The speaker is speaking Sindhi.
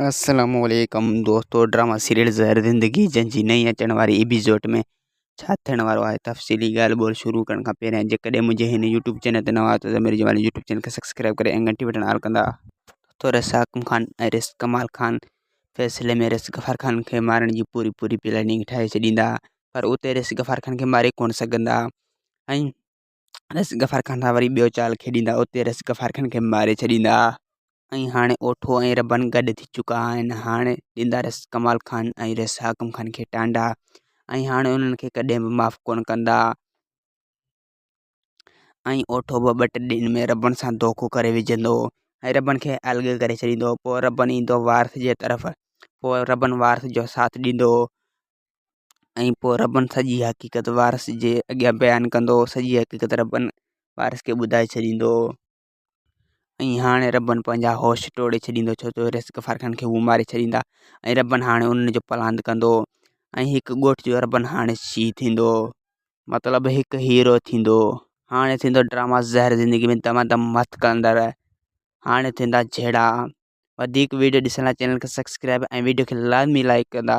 السلام عليڪم دوستو ڊراما سيريل زهر زندگي جنهن جي نئين اچڻ واري ايپيسوڊ ۾ ڇا ٿيڻ وارو آهي تفصيلي ڳالهه ٻولهه شروع ڪرڻ کان پهريان جيڪڏهن منهنجي هن يوٽيوب چينل تي نوان آهيو ته ضمير جمالي يوٽيوب چينل کي سبسڪرائب ڪري ۽ گهنٽي بٽڻ آل ڪندا. دوستو رئيس حاڪم خان ۽ رئيس ڪمال خان فيصلي ۾ رئيس غفار خان کي مارڻ جي پوري پوري پلاننگ ٺاهي ڇڏيندا پر اتي رئيس غفار خان کي ماري ڪونه سگهندا ۽ رئيس غفار خان سان وري ٻيو چال کيڏيندا اتي رئيس غفار خان کي ماري ڇڏيندا ۽ هاڻي اوٺو ۽ ربن گڏ ٿي چڪا آهن هاڻي ڏيندا رئيس ڪمال خان ۽ رئيس حاڪم خان کي ٽانڊا ۽ هاڻي انهن کي ڪڏهن به معاف ڪونه ڪندا ۽ اوٺو به ٻه ٽي ڏينهن ۾ ربن سان دوکو ڪري وجهندو ۽ ربن کي الڳ ڪري ڇڏيندو پوء ربن ايندو وارث جي طرف پوء ربن وارث جو ساٿ ڏيندو ۽ پوء ربن سڄي حقيقت وارث جي اڳيان بيان ڪندو سڄي حقيقت ربن وارث کي ٻڌائي ڇڏيندو ۽ هاڻي ربن پنهنجا هوش ٽوڙي ڇڏيندو ڇو جو رزق غفار خان کي هو ماري ڇڏيندا ۽ ربن هاڻي انهن جو پلاند ڪندو ۽ هڪ ڳوٺ جو ربن هاڻي شينهن ٿيندو مطلب هڪ هيرو ٿيندو هاڻي ٿيندو ڊراما زهر زندگي ۾ دما دم مست قلندر هاڻي ٿيندا جهيڙا وڌيڪ ويڊيو ڏسڻ لاء چينل کي سبسڪرائب ۽ ويڊيو کي لازمي لائڪ ڪندا.